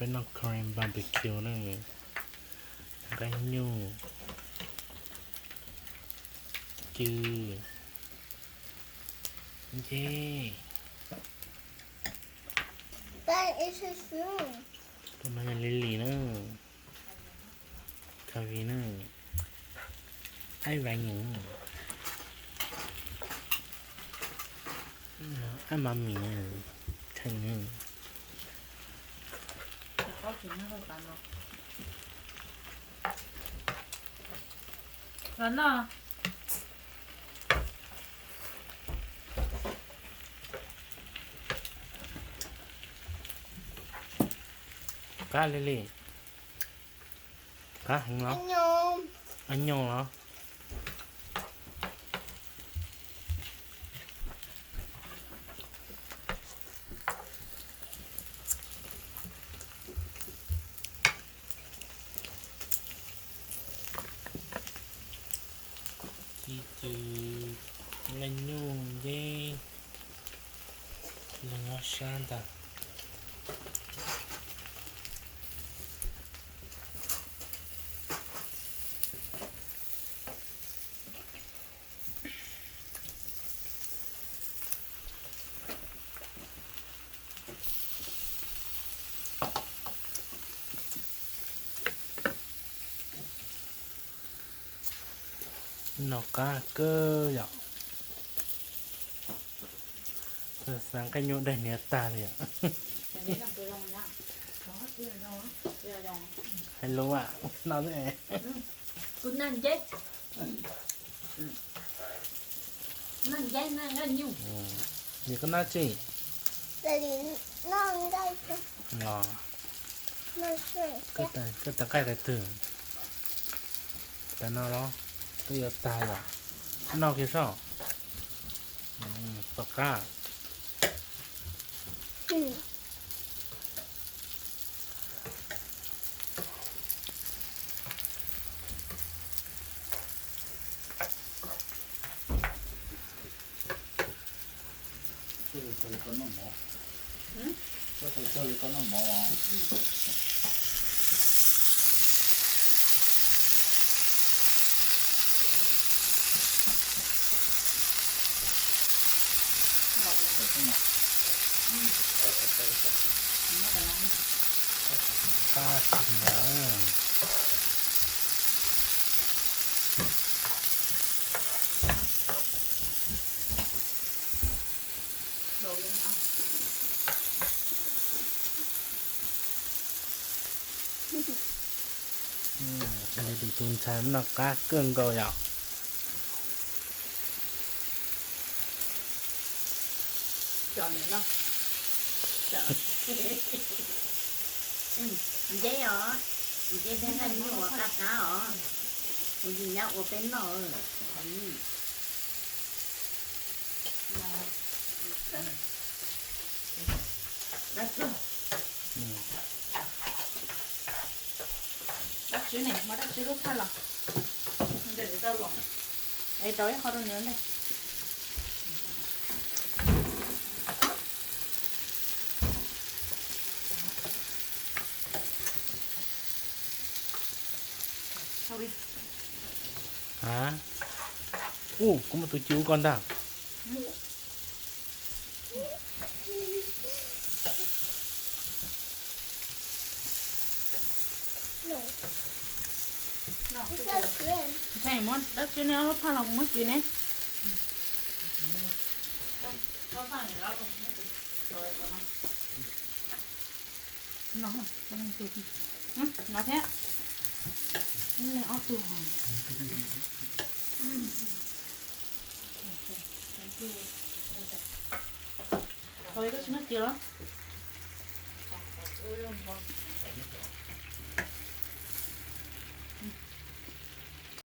Peb noj Korean barbecue na, nqaij nyuj, cw, nce. Tus no yog Lily na, Kavi na, Ib Vais Nyem, Ib Mami, Theem. Los noj. Qab li li. Qab heev los? Ab nyoos los? Ci cw, nqaij nyuj, nceb, leeg ob sab ntag. Noj qab kawg yom. Xav nqaij nyuj daig hniav tag li yom. Hais lus am, noj xwb. Kuv noj nceb, noj nceb, noj nqaij nyuj. Yog koj noj tsi? Los, koj tau nqaij qis twg? Tas no los, twb yuav tag yom. Noj kiag soj. Tom qab. Tus ntxhais noj qab kawg nkaus yom. Nceb os, nceb thiab nqaij nyuj ua qab qab os. Kuv yim nyab ua peb noj. Dab tsi ne, muab dab tsi lub phaj los. Es rau ib qho rau nws ntej. A, ub, kuv muaj tus cw ub ko ntag. Ntxhais, muab dab tsi ne, ob lub phaj los kuv muab tsis ne. No, no thiab. Ob tug. Koj tsis noj kiag los?